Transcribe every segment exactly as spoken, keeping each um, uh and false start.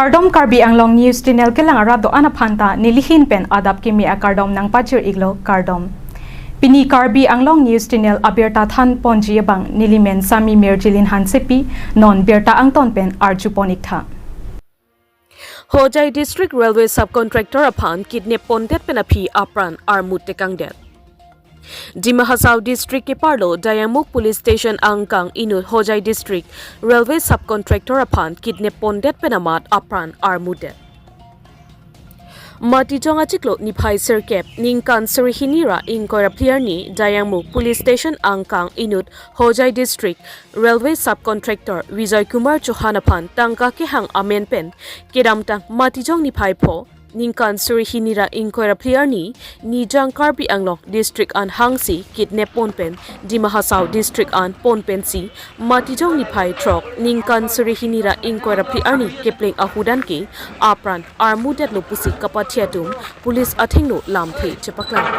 Kardom, Karbi Anglong News Channel kelang arat do-an aphan ta nelihin pen adap kimi akardom nangpajir iklo, kardom. Pini Karbi Anglong News Channel abirta than ponji abang nelimen Sami Mirjilin Hansepi, non birta angton pen arju pon iktha. Hojai District Railway Subcontractor aphan kidnap pondet pen aphi apran armu tekangdet. Dima Hasao District keparlo Dayangmukh Police Station angkang inut Hojai District Railway Subcontractor aphan kidnap pondet pen amat apran armudet. Matijong achiklo niphai sirkep ningkan suri hini ra ingkoi ra phli arni Dayangmukh Police Station angkang inut Hojai District Railway Subcontractor Vijay Kumar Chauhan aphan tangka kehang amen pen kedamtang Matijong niphai pho ningkan suri hini ra ingkoi ra phli arni Nijang Karbi Anglong District an hangsi kidnap pon pen Dima Hasao District an pon pensi Matijong niphai throk ningkan suri hini ra ingkoi ra phli arni kepleng ahudan ke apran armudetlo pusi kapathi atum police athengno lamthe chepaklang.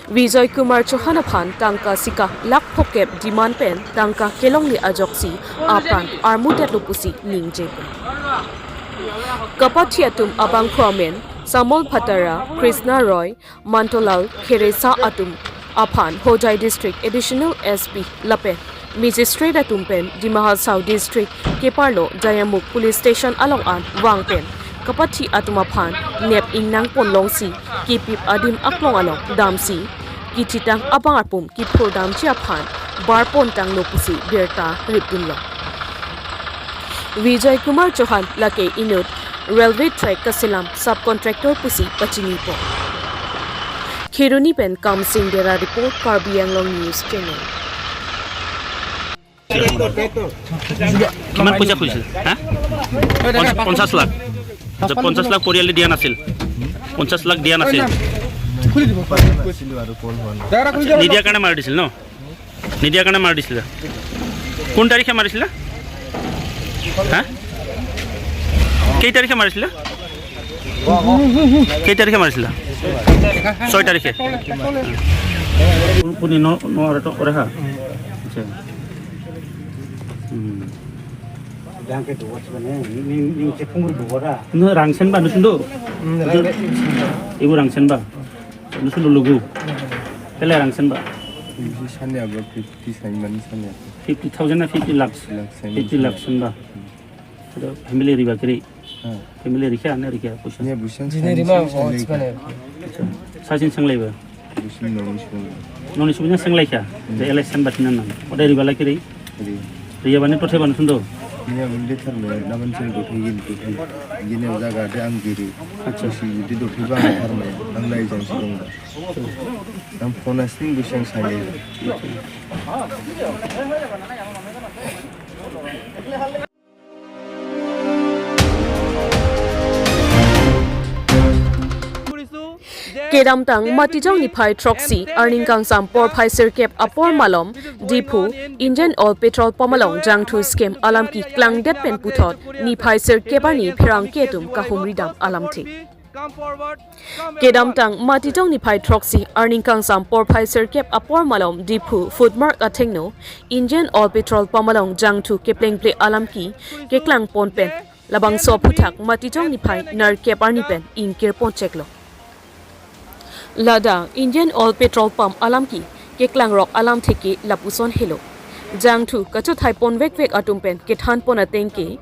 Vijay Kumar Chauhan aphan tangka sika lakh phokep demand pen tangka kelongle ajoksi apran armudetlo pusi ningje pen. Kapathi atum abangphu amen Samol Bhatara, Krishna Roy, Mantolal Kheresa atum aphan Hojai District Additional S P lapen Magistrate atum pen Dima Hasao District keparlo Dayangmukh Police Station along an vang pen kapathi atum aphan nep ingnang pon longsi kipip adim aklong along damsi kithitang abang arpum kiphur damji aphan bar pon tanglo pusi birta ripdunlo. Vijay Kumar Chauhan lake inut railway track kaselam subcontractor pusi pachinipo. Kheroni pen Kamsing Dera report, Karbi Anglong News Channel. কিমান পইচা খুজিছিল? হা? পঞ্চ- পঞ্চাশ লাখ। আচ্ছা, পঞ্চাশ লাখ পৰিয়ালে দিয়া নাছিল? পঞ্চাশ লাখ দিয়া নাছিল? নিদিয়াৰ কাৰণে মাৰি দিছিল ন? নিদিয়াৰ কাৰণে মাৰি দিছিলে। কোন তাৰিখে মাৰিছিলে? হা? কেই তাৰিখে মাৰিছিলে? কেই তাৰিখে মাৰিছিলে? ছয় তাৰিখে। কোন, কোন ন, ন আৰু এটা কৰে হা? আচ্ছা। উম। Bangke duas bane, ning, ning, ning chepung duas ra. No, rangsen ba, nusun do? Hmm, rangsen. Ibu rangsen ba? Nusun do lugu? Pele rangsen ba? Isi sani abo fifty sign mani sani abo. Fifty thousand na fifty lakhs? Lakhs sign. Fifty lakhs sign ba? Hmm. Sudah family riba kiri? Ha. Family rikha, ane rikha, pusa? Nia busan. Jine sign rima sani oh, sani. Sasin sang leba? Busan noni sung. Noni sung sang lekha? Hmm. The election ba sinan nang. Ode riba la kiri? Ri. Ria bani tothe ban sundo. Nia bende tharme, naman sel gothe yin gothe. Gine jaga de ang giri. Acha. Si di dothe ba tharme, ang lai jang si dong da. Ang phone asing busang sani. Kedamtang Matijong niphai throksi arni kangsam porphai sirkep apor malom Diphu Indian Oil Petrol Pump along jangthu scheme alam keklangdet pen puthot niphai sirkep arni pherangke atum kahumri dam alamthe. Kedamtang Matijong niphai throksi arni kangsam porphai sirkep apor malom Diphu Foodmark athengno Indian Oil Petrol Pump along jangthu keplengple alam ke keklang pon pen labangso aphuthak Matijong niphai nerkep arni pen ingkir poncheklo. Ladak Indian Oil Petrol Pump alam ke keklang rok alamthe ke lapuson helo. Jangthu kachothai pon vekvek atum pen kethan pon ateng ke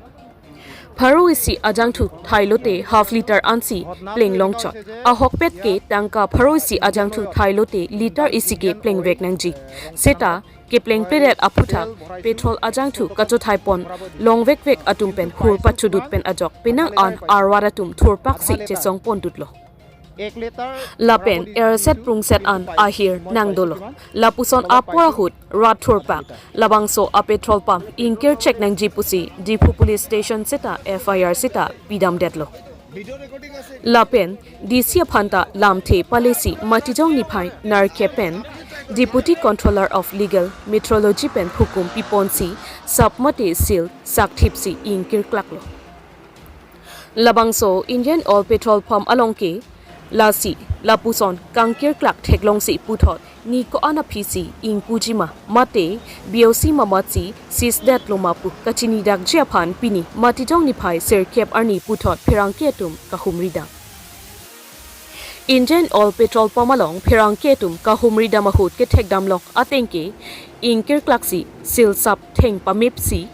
pharo isi ajangthu thailote half liter ansi pleng longchot. Ahokpet ke tangka pharo isi ajangthu thailote liter isi ke plengvek nangji. Seta keplengpledet aphuthak petrol ajangthu kachothai pon longvekvek atum pen hur pachudut pen ajok penang an arwar atum thurpaksi chesong pondutlo. Lapen erset prungset an ahir nangdolo. Lapuson apor ahut rat thurpak labangso a petrol pump ingkir chek nangji pusi Diphu Police Station seta F I R seta pidamdetlo. Lapen D C aphan ta lamthe palesi Matijong niphai nerkep pen Deputy Controller of Legal Metrology pen hukum piponsi sap mate seal sakthipsi ingkir klaklo. Labangso Indian Oil Petrol Pump along ke Lasi lapuson kangkirklak theklongsi puthot ni ko-an aphisi ingpuji ma mate B O C mamatsi sisdetlo ma pu kachinidakji aphan pini Matijong niphai sirkep arni puthot pherangke atum kahumridam. Indian Oil petrol pump along pherangke atum kahumridam ahut kethekdamlong atengke ingkirklaksi silsap theng pamepsi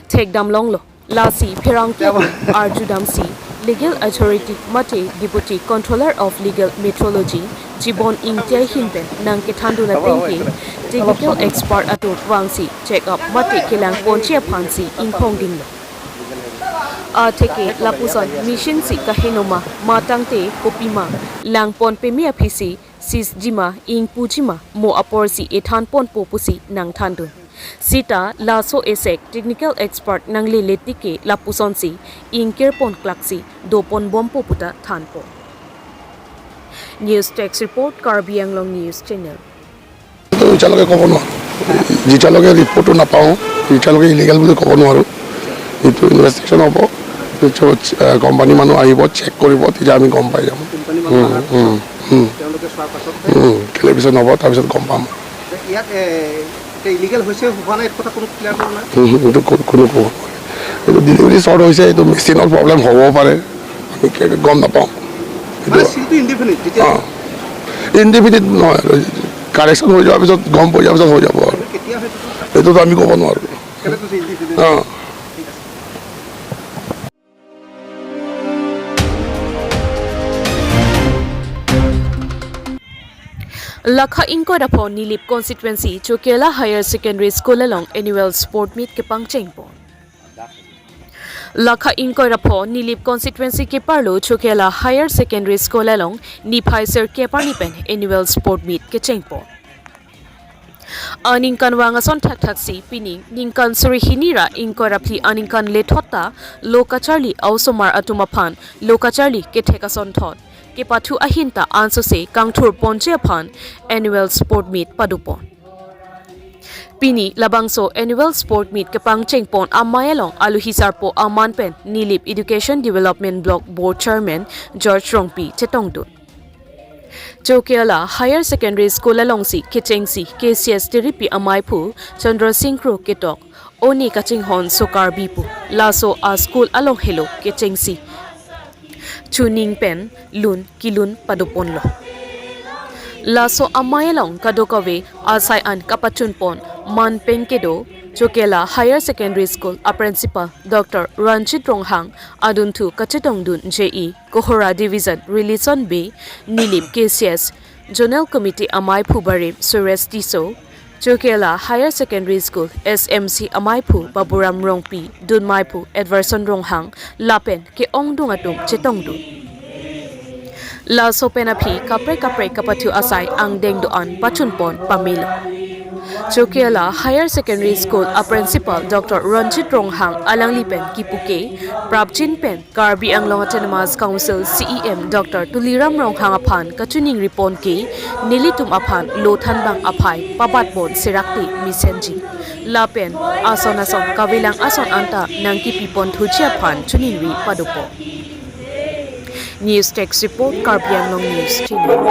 thekdamlonglo. Lasi pherangke atum arjudamsi legal authority mate Deputy Controller of Legal Metrology Chibon Ingti ahin pen nangkethandun atengke technical expert atum vangsi check up mate kelangponji aphansi ingkhongdinglo. Atheke lapuson machine si kaheno ma, ma tangte kopima langpon peme aphisi sisji ma, ingpuji ma, mo aporsi ethanponpo pusi nangthandun. Sita laso esek technical expert nanglele tike lapusonsi ingkirponklaksi doponbompo puta thanpo. News Desk Report, Karbi Anglong News Channel. তো এতিয়ালৈকে ক'ব নোৱাৰোঁ। যেতিয়ালৈকে ৰিপৰ্টটো নাপাওঁ, তেতিয়ালৈকে ইলিগেল বুলি ক'ব নোৱাৰোঁ। এইটো ইনভেষ্টিগেশ্যন হ'ব, পিছত, আহ, কোম্পানী মানুহ আহিব, চেক কৰিব, তেতিয়া আমি গম পাই যাম। কোম্পানী মানুহ হুম, অহাৰ হুম, পিছত হুম। তেওঁলোকে চোৱাৰ পাছত হুম, কেলে পিছত নহ'ব, তাৰপিছত গম পাম। ইয়াত, এ, এতিয়া ইলিগেল হৈছে, হোৱা নাই, এইটো কথা কোনো ক্লিয়াৰ কৰা নাই? হুম, হুম, এইটো কো-, কোনো ক'ব নোৱাৰে। এইটো ডেলিভাৰী শ্বৰ্ট হৈছে, এইটো মেচিনৰ প্ৰব্লেম হ'ব পাৰে, আমি কে-, গম নাপাওঁ। এইটো মানে চিলটো ইনডিফিনিট, যেতিয়া অ', ইনডিফিনিট নহয়, কাৰেকশ্যন হৈ যোৱাৰ পিছত, গম পৰি যোৱাৰ পিছত হৈ যাব আৰু। কেতিয়া হয় এইটো? এইটোতো আমি ক'ব নোৱাৰোঁ। কেনেকৈ কৈছে ইনডিফিনিট? অ'। Lakha ingkoi ra pho Nilip constituency Chokela Higher Secondary School along annual sport meet kepangchengpon. Lakha ingkoi ra pho Nilip constituency keparlo Chokela Higher Secondary School along niphai sirkep arni pen annual sport meet kechengpon. Aningkanvang ason thakthaksi pining ningkan suri hini ra ingkoi ra phli aningkan lethot ta lo kacharli a-osomar atum aphan lo kacharli kethek asonthot kepathu ahin ta ansose kangthurponji aphan annual sport meet padopon. Pini labangso annual sport meet kepangchengpon amei along aluhi sarpo aman pen Nilip Education Development Block Board Chairman George Rongpi chetongdun. Chokela Higher Secondary School alongsi kechengsi K C S tiripi ameiphu Chandra Singh Kro ketok, oni kachinghon so Karbi pu, laso a-school along helo kechengsi chuning pen lun kilun padoponlo. Laso amei along kadokave asai an kapachunpon manpeng kedo Chokela Higher Secondary School a-principal Doctor Ranjit Ronghang, adunthu kachetongdun J E Kohora Division Relation Bey, Nilip K C S Zonal Committee ameiphu barim Suresh Tisso, Chokela Higher Secondary School S M C ameiphu Baburam Rongpi, dunmeiphu Edverson Ronghang, lapen ke-ongdung atum chetongdun. Laso pen aphi kaprek kaprek kapathu asai angdeng do-an pachunpon pamelo. Chokela Higher Secondary School a-principal Doctor Ranjit Ronghang alangli pen kipu ke prapjin pen Karbi Anglong Autonomous Council C E M Doctor Tuliram Ronghang aphan kachiningripon ke nelitum aphan lo thanbang aphai pabatpon serakte mesenji. Lapen ason ason kavelang ason anta nangkipiponthuji aphan chiningri padopo. News Desk Report, Karbi Anglong News Channel.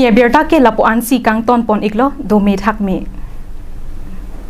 Pini abirta ke lapu-an si kangton pon iklo, dome thakme.